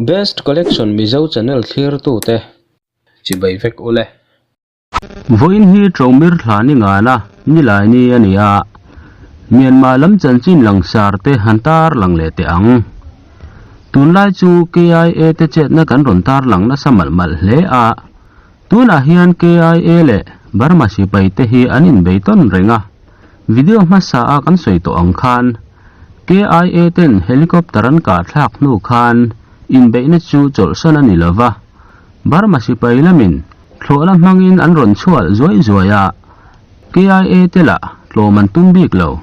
Best Collection Mizo channel thlirtute chibai vek ule. Vawiin hi Ṭomir thla ni ngana nilai ni a ni a, Myanmar lam chanchin langsar te han tar lang leh teh ang. Tunlai chu KIA te chetna kan rawn tar lang nasa malh malh hle a, tunah hian KIA leh Burma sipai te hi an inbei tawn reng a, video hmasa a kan sawi tawh ang khan KIA ten helicopter an kah thlak hnu khan inbeihna chu chawlhsan a ni lova, Burma sipai lamin Thlawhna hmangin an rawn chhuah zuai zuai a, KIA te lah tlawm an tum bik lo.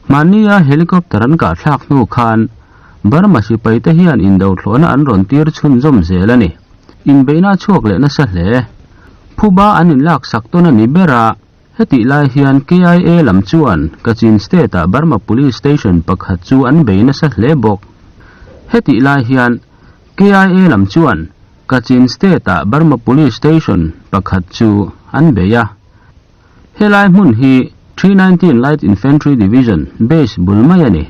Hmannia helicopter an kah thlak hnu khan Burma sipai te hian indo thlawhna an rawn tir chhunzawm zel a ni. Inbeihna a chhuak leh nasa hle. Phuba an inlak sak tawn a ni ber a, hetih lai hian KIA lam chuan Kachin State-ah Burma Police Station pakhat chu an bei nasa hle bawk. Hetih lai hian KIA lam chuan Kachin State-ah Burma Police Station pakhat chu an bei a. Helai hmun hi 319 Light Infantry Division base bul mai a ni.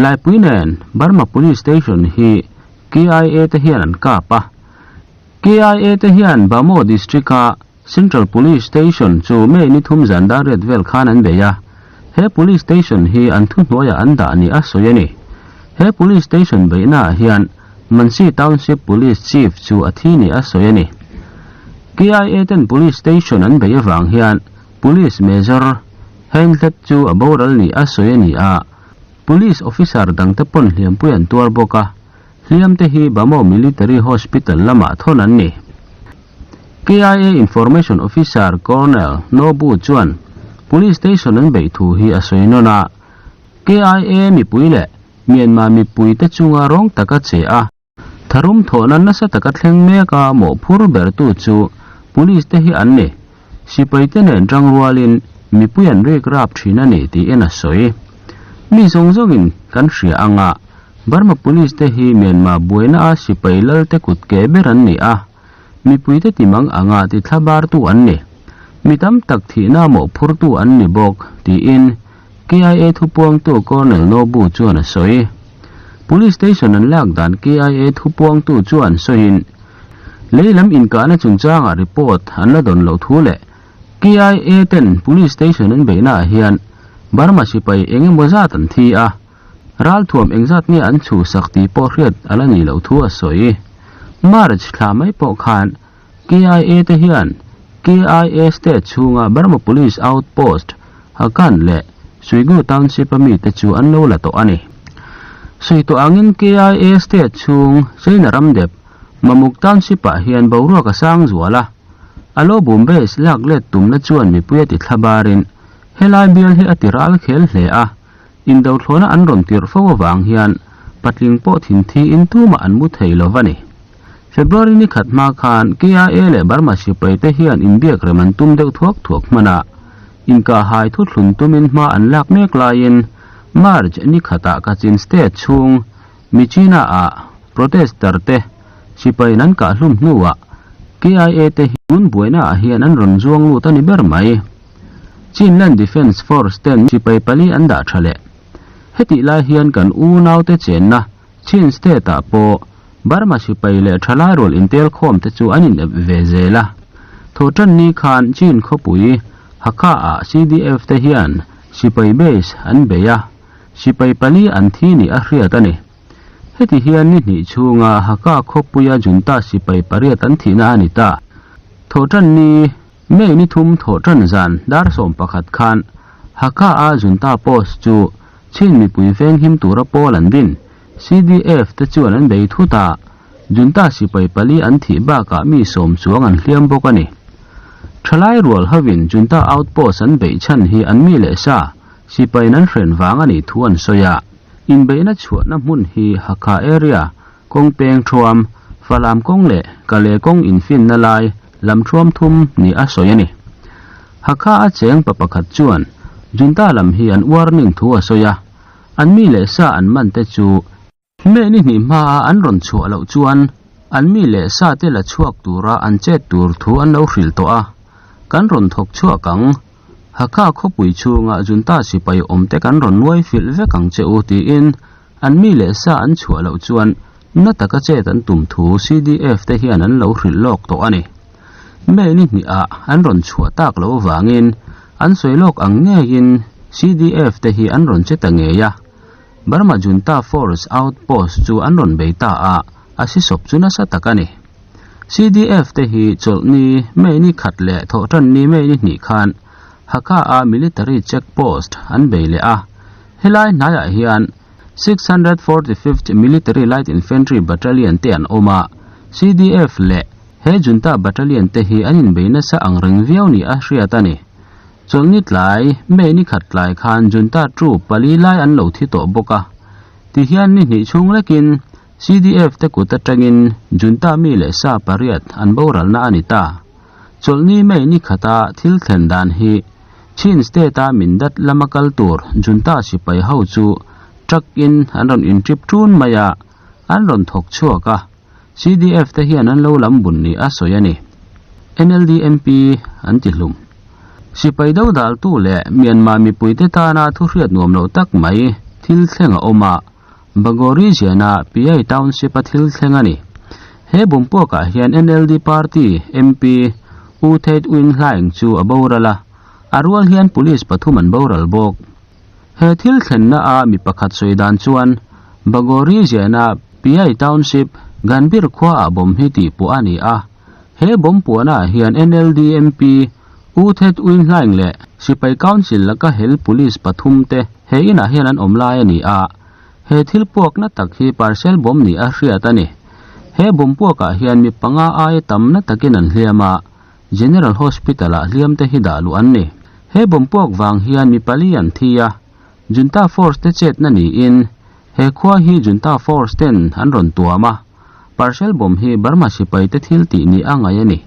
Laipui nen Burma Police Station hi KIA te hian an kap a. KIA te hian Bhamo District-a Central Police Station chu May ni thum zan dar riat vel khan an bei a. He Police Station hi an thuhnuaiah an dah ni a sawi a ni. He Police Station beihnaah hian Mansi Township Police Chief chu a thi ni a sawi a ni. KIA ten Police Station an bei avang hian Police Major Heinhlet chu a boral ni a sawi a ni a. Police Officer dangte pawn hliampui an tuar bawk a. Hliamte hi Bhamo Military Hospital lamah thawn an ni. KIA Information Officer Colonel Nobu chuan Police Station an beih thu hi a sawi nawn a, KIA mipui leh Myanmar mipuite chunga rawng taka che a, tharum thawhna nasa taka thleng mek a mawhphur bertu chu Police te hi an ni. Sipaite nen tangrualin mipui an rik rap thin a ni tiin a sawi. Mi zawng zawngin kan hria anga Burma Police te hi Myanmar buaina a sipai lalte kut ke ber an ni a, Mipuite timang anga ti thlabartu an ni. Mi tam tak thihna mawhphurtu an ni bawk, tiin KIA thupuangtu Colonel Nobu chuan a sawi. Police station an lak dan KIA thupuangtu chuan sawiin, lei lam inkahna chungchangah report an la dawn loh thu leh KIA ten police station an beihnaah hian Burma sipai eng emaw zat an thi a, Ralthuam engzat nge an chhuhsak tih pawh hriat a la nih loh thu a sawi. March thla mai pawh khan KIA te hian KIA state chhunga Burma Police Outpost Hakan leh Suigu Township a mite chu an lo la tawh a ni. Sawi tawh angin KIA state chhung China ram dep Mamuk Township ah hian boruak a sang zual a, a lo bum base lak let tumna chuan mipui a ti thla barin helai bial hi a ti ral khel hle a. Indothlawna an rawn tirh fo avang hian patling pawh thinthi in tumah an mu thei lo va ni. February ni khat hma khan KIA leh Burma sipai te hian inbiak rem an tum deuh thuak thuak hman a, inkahhai thuthlun tumin hma an lak mek laiin March ni khatah Kachin State chhung Myitkyina ah protester te sipaiin an kahhlum hnuah KIA te hi tun buaina ah hian an rawn zuang lut a ni ber mai. Chinland Defence Force ten sipai pali an dah tha leh. Hetih lai hian kan unaute chenna Chin State ah pawh Burma sipai leh thalai rual intel khawm te chu an inep ve zel a. Thawhtanni khan Chin khawpui Hakha ah CDF te hian sipai base an bei a, sipai pali an thi nih a hriat a ni. Heti hian ni hnih chhunga Hakha khawpuia junta sipai pariat an thihna a ni ta. Thawhtanni May ni thum thawh tan zan dar 11 khan Hakha a junta post chu Chin mipui veng him tura pawl an din. CDF te chuan an bei thut a, junta sipai pali an thih bakah mi sawm chuang an hliam bawk a ni. Thalai rual hovin junta outpost an beih chhan hi an mi leh sa sipaiin an hren vang a nih thu an sawi a. Inbeihna chhuahna hmun hi Hakha area Kawng peng thuam, Falam kawng leh Kale kawng infinna lai lam thuam thum ni a sawi a ni. Hakha a cheng pa pakhat chuan Junta lam hi an warning thu a sawi a, an mi leh sa an man te chu meh ni hnih hmaa an rawn chhuah loh chuan an mi leh sa te la chhuak tura an chet tur thu an lo hrilh tawh a, kan rawn thawk chhuak ang. Hakha khawpui chhunga Junta sipai awm te kan rawn nuai filh vek ang che u tiin An mi leh sa an chhuah loh chuan Na taka chet an tum thu CDF te hian an lo hrilh lawk tawh a ni. May ni hnihah an rawn chhuah tak loh avangin an sawi lawk ang ngeiin CDF te hi an rawn che ta ngei a. Burma Junta Force outpost chu an rawn bei ta a, a sisawp chu nasa tak a ni. CDF te hi chawlhni May ni khat leh thawhtanni May ni hnih khan Hakha-a military check post an bei leh a, helai hnaiah hian 645th Military Light Infantry Battalion te an awm a, CDF leh he Junta Battalion te hi an inbei nasa ang reng viau ni a hriat a ni. Chawlhni tlai, May ni khat tlai khan Junta troop pali lai an lo thi tawh bawk a. Tihian ni hnih chhung lekin CDF te kut atangin Junta mi leh sa pariat an boralna a ni ta. Chawlhni May ni khata thil thlen dan hi Chin State-a Mindat lama kal tur Junta sipai ho chu truck in an rawn intrip ṭun mai a, an rawn thawk chhuak a, CDF te hian an lo lam bun ni a sawi a ni. NLD MP an ti hlum. Sipai dodaltu leh Myanmar mipuite tana thu hriat nuam lo tak mai thil thleng a awm a, Bagori ziana Pyay Township-a thil thleng a ni. He bumpuakah hian NLD party MP U Theit Win Hlaing chu a boral a, a rual hian police pathum an boral bawk. He thil thlenna a mi pakhat sawi dan chuan Bagori ziana Pyay Township, Ganbir khuaah bomb hi tih puah a ni a. He bomb puahnaah hian NLD MP U Thet Win Hlaing leh Sipai Council laka hel police pathum te he inah hian an awm lai a ni a. He thil puakna tak hi parcel bomb nih a hriat a ni. He bomb puakah hian mi panga aia tamna takin an hliam a, General Hospital-ah hliam te hi dah luh an ni. He bomb puak vang hian mi pali an thi a, Junta Force te chetna niin he khua hi Junta Force ten an rawn tuam a. Parcel bomb hi Burma sipai te thil tih nih a ngaih a ni.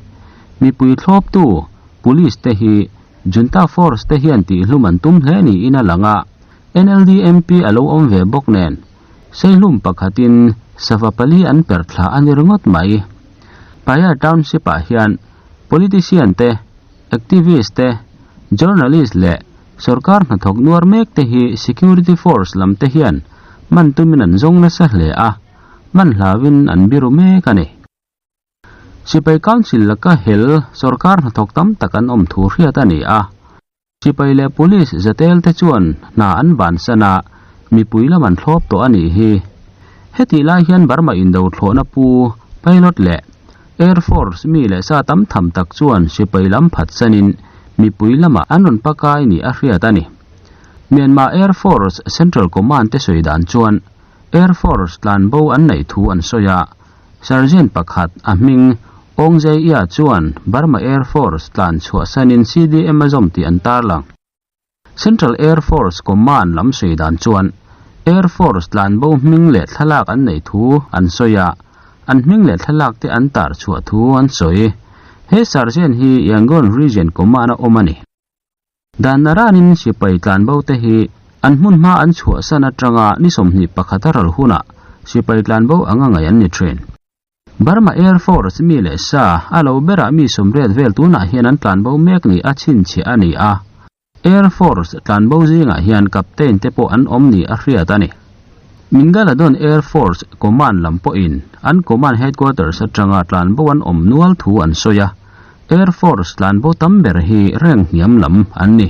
Mipui thlawptu, Police te hi Junta Force te hian tihhlum an tum hle niin a lang a, NLD MP a lo awm ve bawk nen, Seihlum pakhatin sava pali an per thla a ni ringawt mai. Payar Township-ah hian politician te, activist te, journalist leh sorkar hnathawk nuar mek te hi security force lam te hian man tumin an zawng nasa hle a, man hlauin an biru mek a ni. Sipai Council laka hel sorkar hnathawk tam tak an awm thu hriat a ni a. Sipai leh Police zatel te chuan hna an bansan a, mipui lam an thlawp tawh a nih hi. Hetih lai hian Burma indo thlawhna pu pilot leh Air Force mi leh sa tam tham tak chuan sipai lam phatsanin mipui lamah an rawn pakai nih a hriat a ni. Myanmar Air Force Central Command te sawi dan chuan Air Force tlanbo an neih thu an sawi a, Sergeant pakhat a hming Aung Zay Ia chuan Burma Air Force tlan chhuahsanin CDM a zawm tih an tarlang. Central Air Force Command lam sawi dan chuan Air Force tlanbo hming leh thlalak an neih thu an sawi a, an hming leh thlalak te an tar chhuah thu an sawi. He Sergeant hi Yangon Region Command a awm a ni. Dan naranin sipai tlanbo te hi an hmun hma an chhuahsan atanga ni 21 a ral hunah sipai tlanbo anga ngaih an ni thin. Burma Air Force mi leh sa a lo berah mi 80 vel tunah hian an tlanbo mek ni a chhinchhiah a ni a. Air Force tlanbo zingah hian captain te pawh an awm ni a hriat a ni. Mingaladon Air Force Command lam pawhin an Command Headquarters atanga tlanbo an awm nual thu an sawi a. Air Force tlanbo tam ber hi reng hniam lam an ni.